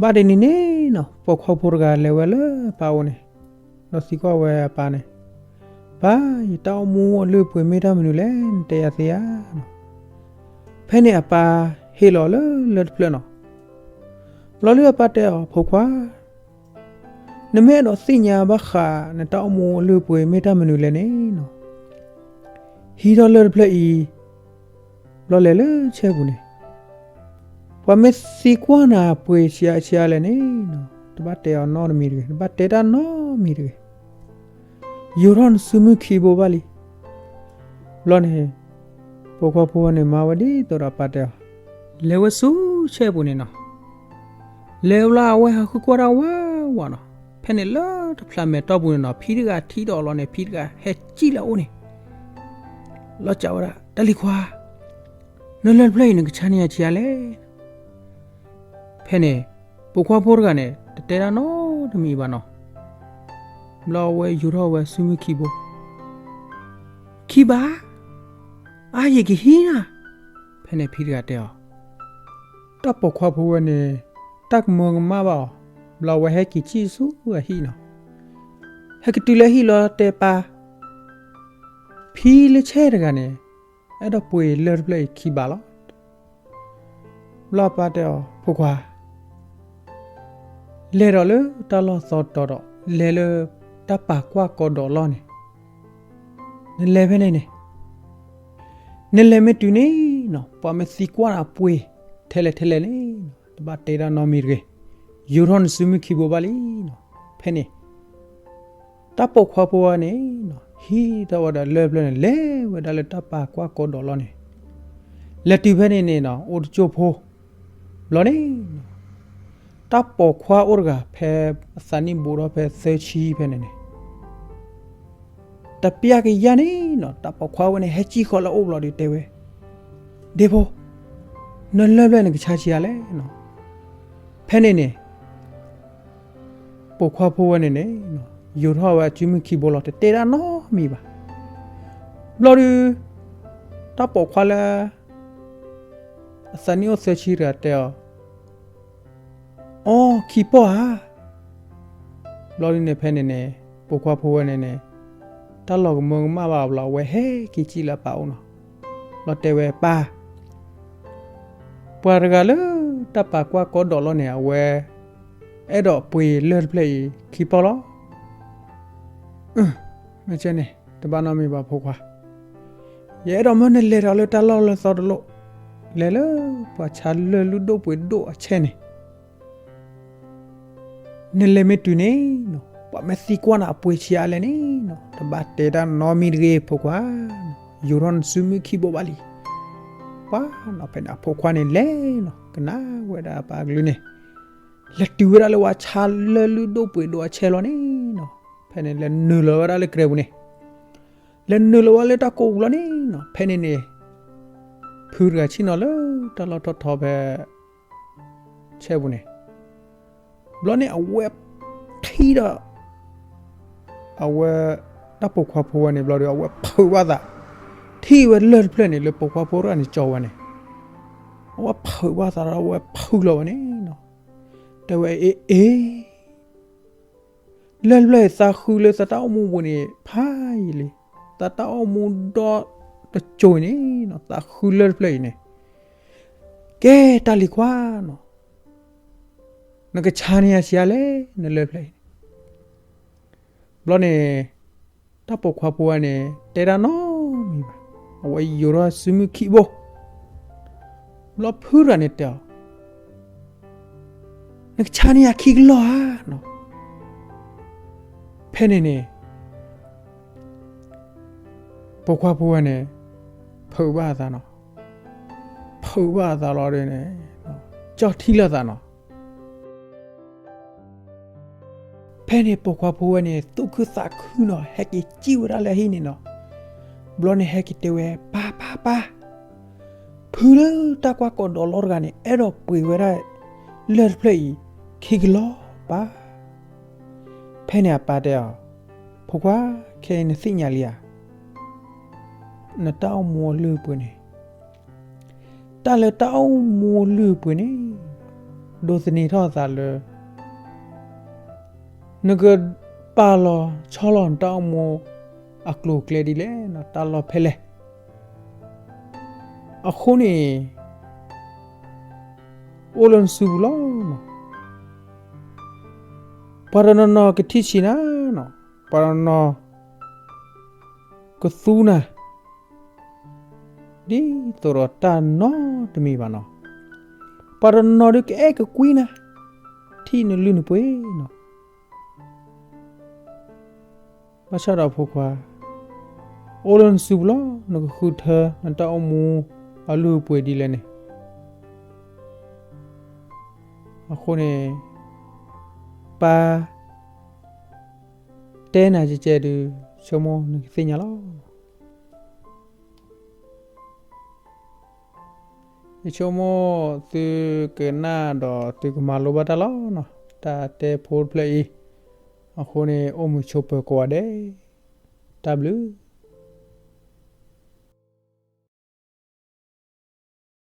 ဘၣ်တနံၤန့ၣ်နီၤ ပိာ်ခွါဖိတဂၤလဲၤဝဲလၢအပၢ်အိၣ်န့ၣ်, ဒီးသံကွၢ်ဝဲအပၢ်န့ၣ်, ပၢ်, ယတၢ်အိၣ်မူအလုၢ်အပှ့ၤမ့ၢ်တၢ်မနုၤလဲၣ် နတဲယၤသ့ဧါ. ဖဲန့ၣ်အပၢ်ဟ့ၣ်လီၤလၢလၢၢ်တဖျၢၣ်နီၤ. ဘျီဒုးအပၢ်တဲအီၤ, ဖိခွါ, နမ့ၢ်အဲၣ်ဒိးသ့ၣ်ညါဘၣ်ဃး နတၢ်အိၣ်မူအလုၢ်အပှ့ၤမ့ၢ်တၢ်မနုၤလဲၣ်န့ၣ်နီၤ, ဟံးထီၣ်လၢၢ်တဖျၢၣ်အံၤ ဘျီလဲၤလၢဆဲပူၤန့ၣ်, ပှၤမ့ၢ်သံကွၢ်နၤပှ့ၤဆံးအါဆံးအါလဲၣ်န့ၣ်နီၤ, တဘၣ်တဲအီၤနီတမံၤတဂ့ၤ, တဘၣ်တဲတၢ်နီတမံၤတဂ့ၤ. ယိၤထီၣ်နစုမုၢ်ခံဘိဘၣ်လံ. ဘျီန့ၣ် ပိာ်ခွါဖိဝဲန့ၣ် မၤဝဲဒ်သိးဒီးအပၢ်တဲအီၤ, လဲၤဝဲဆူဆဲပူၤန့ၣ်နီၤ. လဲၤဝဲလၢအဝဲဟးဃုကွၢ်တၢ်ဝးဝးနီၤ. ဖဲန့ၣ်လၢတဖျးမဲာ်တီၢ်ပူၤန့ၣ်နီၤ ဖံတဂၤထံၣ်ဒီးလီၤန့ၣ် ဖံတဂၤဟဲစံၣ်လၢအအိၣ်န့ၣ် လီၤစံးဝဲဒၣ်, တၢ်လံၤခွါ, နလၢၢ်တဖျၢၣ်အံၤ နကဆါန့ၢ်ယၤဆံးအါလဲၣ်. ဖဲန့ၣ် ပိာ်ခွါဖိတဂၤန့ၣ် တတဲတၢ်နီတမံၤဘၣ်နီၤ. ဘျီအဝဲယိၤထီၣ်ဝဲစုမုၢ်ခံဘိ, ခံဘး, အါ ယကဟံးနၤ. ဖဲန့ၣ်ဖံတဂၤတဲအီၤ, တၢ်ပိာ်ခွါဖိဝဲန့ၣ် တၢ်ကမၢကမၣ်ဘၣ်အီၤ, ဘျီအဝဲဟဲက့ၤစံၣ်ဆူအဟံၣ်နီၤ. ဟဲက့ၤတုၤလၢဟံၣ်လီၤတဲပၢ်, ဖံလၢဆဲတဂၤန့ၣ် အဲၣ်ဒိးပှ့ၤလၢၢ်တဖျၢၣ်အံၤခံဘးလီၤ. ဘျီအပၢ်တဲအီၤ, ဖိခွါ, လဲၤဒီးလၢတၢ်လီၢ်သီတီၤဒီး လဲၤလၢတၢ်ပာ်ကွၢ်ကီဒီးလီၢ်န့ၣ်, နလဲၤဖဲန့ၣ်န့ၣ်, နလဲၤမ့ၢ်တုၤန့ၣ်နီၤ ပှၤမ့ၢ်သံကွၢ်နၤပှ့ၤထဲလဲၣ်ထဲလဲၣ်န့ၣ်နီၤ တဘၣ်တဲတၢ်နီတမံၤတဂ့ၤ, ယိၤထီၣ်နစုမုၢ်ခံဘိဘၣ်လံနီၤ. ဖဲန့ၣ် တၢ်ပိာ်ခွါဖိဝဲန့ၣ်နီၤ ဟံးထီၣ်ဝဲဒီးလၢၢ်တဖျၢၣ်န့ၣ် လဲၤဝဲဒၣ်လၢတၢ်ပာ်ကွၢ်ကီဒီးလီၢ်န့ၣ်, လဲၤတုၤဖဲန့ၣ်န့ၣ်နီၤ အိၣ်တကၠိၢ်ဖိ, ဘျီန့ၣ်နီၤ တၢ်ပိာ်ခွါအိၣ်တဂၤဖဲအသးနံၣ်ဘူးထီၣ်ဖဲသၢဆံဖဲန့ၣ်န့ၣ် တပျၢ်ကယၢ်န့ၣ်နီၤ တၢ်ပိာ်ခွါဝဲန့ၣ် ဟဲကံၣ်ဃီလၢအအိၣ်ဘျီဒုးတဲဝဲ, ဒ့ဖိ, နလၢၢ်ဖျၢၣ်နကဆါဆံးအါလဲၣ်နီၤ. ဖဲန့ၣ်န့ၣ် ပိာ်ခွါဖိဝဲန့ၣ်န့ၣ် ယိၤထီၣ်ဝဲအစုမုၢ်ခံဘိလီၤ တတဲတၢ်နီတမံၤဘၣ်. ဘျီဒုး တၢ်ပိာ်ခွါလၢ အသးနံၣ်အိၣ်သၢဆံတဂၤတဲအီၤ, အိ ခံပီၢ်ဧါ. ဘျီဒုးန့ၣ်ဖဲန့ၣ်န့ၣ် ပိာ်ခွါဖိဝဲန့ၣ်န့ၣ် တၢ်လီၤကမၢကမၣ်ဘၣ်အီၤဘျီ အဝဲဟဲက့ၤစံၣ်လၢအပၢ်အိၣ်နီၤ. ဘျီတဲဝဲပၢ်, ပှၤတဂၤလၢတၢ်ပာ်ကွၢ်ကီဒီးလီၢ်န့ၣ် အဝဲ အဲၣ်ဒိးပှ့ၤလၢၢ်တဖျၢၣ်အံၤခံပီၢ်လီၤ. အၢ, မ့ၢ်ကဲန့ၣ် တဘၣ်နီတမံၤဘၣ်ဖိခွါ, ယအဲၣ်ဒိးမၢနလဲၤဒီးလၢတၢ်လီၢ်လၢသီတလိၣ်, လဲၤလၢပှၤဆါလၢၢ်လုၢ်ဒိၣ်ပှ့ၤဒိၣ်အဆဲန့ၣ် နလဲၤမ့ၢ်တုၤန့ၣ်နီၤ ပှၤမ့ၢ်သံကွၢ်နၤအပှ့ၤဆံးအါလဲၣ်န့ၣ်နီၤ တဘၣ်တဲတၢ်နီတမံၤတဂ့ၤဖိခွါ, ယိၤထီၣ်နစုမုၢ်ခံဘိဘၣ်လံ. ပှၤနီၤ ဖဲန့ၣ်အဖိခွါန့ၣ်လဲၤနီၤ ကနၣ်ဝဲဒၣ်အပၢ်အကလုၢ်န့ၣ်, လဲၤတုၤဝဲဒၣ်လၢပှၤဆါလၢၢ်လုၢ်ဒိၣ်ပှ့ၤဒိၣ်အဆဲလီၤန့ၣ်နီၤ, ဖဲန့ၣ်လဲၤနုာ်လီၤဝဲဒၣ်လၢကြဲပူၤန့ၣ်, လဲၤနုာ်လီၤဝဲလၢတၢ်ကိးပူၤလီၤန့ၣ်နီၤ, ဖဲန့ၣ်န့ၣ် ဖုတဂၤဆ့ၣ်နီၤလၢတၢ်လီၢ်ထီၣ်ထီဖဲ ဆဲပူၤန့ၣ်, ဘျီန့ၣ်အဝဲထံၣ်ဒီး အဝဲ တၢ်ပိာ်ခွါဖိဝဲန့ၣ် ဘျီဒီး အဝဲဖုးဘၣ်သး, ထံၣ်ဝဲလၢၢ်တဖျၢၣ်န့ၣ် လၢပိာ်ခွါဖိတဂၤန့ၣ်ကၠီဝဲန့ၣ်, အဝဲဖုးဘၣ်သးဒီး အဝဲဖုးလီၤဝဲန့ၣ်နီၤ, တဲဝဲအ့ အ့ လၢၢ်တဖျၢၣ်အံၤသးဃုလၢသးတၢ်အိၣ်မူပူၤန့ၣ် ဖးယံာ်လံ, သးတၢ်အိၣ်မူဒီတစိၤန့ၣ်နီၤ သးဃုလၢၢ်တဖျၢၣ်အံၤန့ၣ်, ကဲတၢ်လံၤခွါနီၤ နကဆါန့ၢ်ယၤဆံးအါလဲၣ် နလၢၢ်ဖျၢၣ်အံၤန့ၣ်, ဘျီန့ၣ် တၢ်ပိာ်ခွါဖိဝဲန့ၣ် တဲတၢ်နီတမံၤဘၣ်, အဝဲယိၤထီၣ်စုမုၢ်ခံဘိ, ဘျီဖုတဂၤန့ၣ်တဲအီၤ နကဆါန့ၢ်ယၤခံကလီၢ်ဧါနီၤ, ဖဲန့ၣ်န့ၣ် ပိာ်ခွါဖိဝဲန့ၣ် ဖုးဘၣ်အသးနီၤ, ဖုးဘၣ်အသးလီၤဒီးန့ၣ် ကၠီထံၣ်လိာ်သးနီၤ, ဖဲန့ၣ်ပိာ်ခွါဖိဝဲန့ၣ် သူၣ်ခုသးခုနီၤ ဟဲက့ၤစံၣ်ဝဲဒၣ်လၢအဟံၣ်န့ၣ်နီၤ, ဘျီန့ၣ်ဟဲက့ၤတဲဝဲ ပၢ် ပၢ် ပၢ်, ဖုလၢတၢ်ကွၢ်ကီဒီးလီၢ်တဂၤန့ၣ် အဲၣ်ဒိးပှ့ၤဝဲဒၣ် လၢၢ်တဖျၢၣ်အံၤ ခံကလီၢ်ပၢ်, ဖဲန့ၣ်အပၢ်တဲအီၤ, ဖိခွါ ခဲအံၤနသ့ၣ်ညါလံဧါ, နတၢ်အိၣ်မူအလုၢ်အပှ့ၤန့ၣ် တၢ်လၢတၢ်အိၣ်မူအလုၢ်အပှ့ၤန့ၣ် ဒိးသန့ၤထီၣ်အသးလၢ နကပာ်လီၤဆီလီၤနတၢ်အိၣ်မူအကျိၤအကျဲဒ်လဲၣ်, တၢ်လီၢ်ဖဲလဲၣ်. အဃိန့ၣ် အိၣ်လၢနစုပူၤလီၤ. ပှၤတနီၤနီၤကထံၣ်ဆံးနၤနီၤ, ပှၤတနီၤနီၤကသူနၤ ဒ်သိးဒီးတၢ်နီတမံၤဘၣ်နီၤ. ပှၤတနီၤနီၤဒုးကအဲၣ်ကကွံနၤ, ထံၣ်နလုၢ်နပှ့ၤနီၤ. ဘၣ်ဆၣ်ဒီးဖိခွါ, အိၣ်လၢနစုပူၤလီၤ, နကဃုထၢနတၢ်အိၣ်မူအလုၢ်အပှ့ၤဒ်လဲၣ်န့ၣ်. အဃိန့ၣ် ပၢ်တဲနၤကဲကဲဒုး ဆိကမိၣ်နကသ့ၣ်ညါလီၤ. ယဆိကမိၣ်သုကနၣ်ဒီးသုကမၤလိဘၣ်တၢ်လီၤနီၤ, တၢ်တဲဖိတဖျၢၣ်အံၤ. အဃိန့ၣ် အိၣ်မုာ်ဆိးပၢၤကိးဂၤဒဲး, တၢ်ဘျုး